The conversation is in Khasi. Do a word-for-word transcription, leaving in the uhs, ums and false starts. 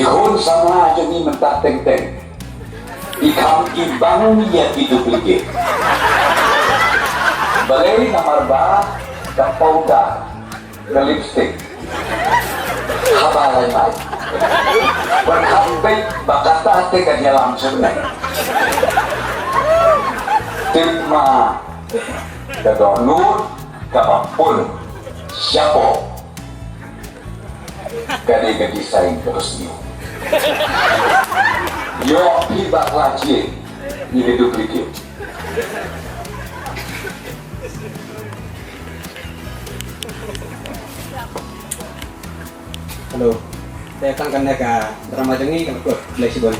Khun samla jong ngi mynta teng teng i kham i bang ïa ki duplicate. Balei? Namar ba ka powder, ka lipstick, haba lai mai, pyrkhat beit ba kata te kan ïalam shuh ne. Tip ma ka dohnud kaba pun. Shapoh. Kane ka design kaba sniew. Ïoh phi bakla jin ïa ka duplicate. Hello. Te tang kane ka drama jong ngi ka la kut. Khublei shibun.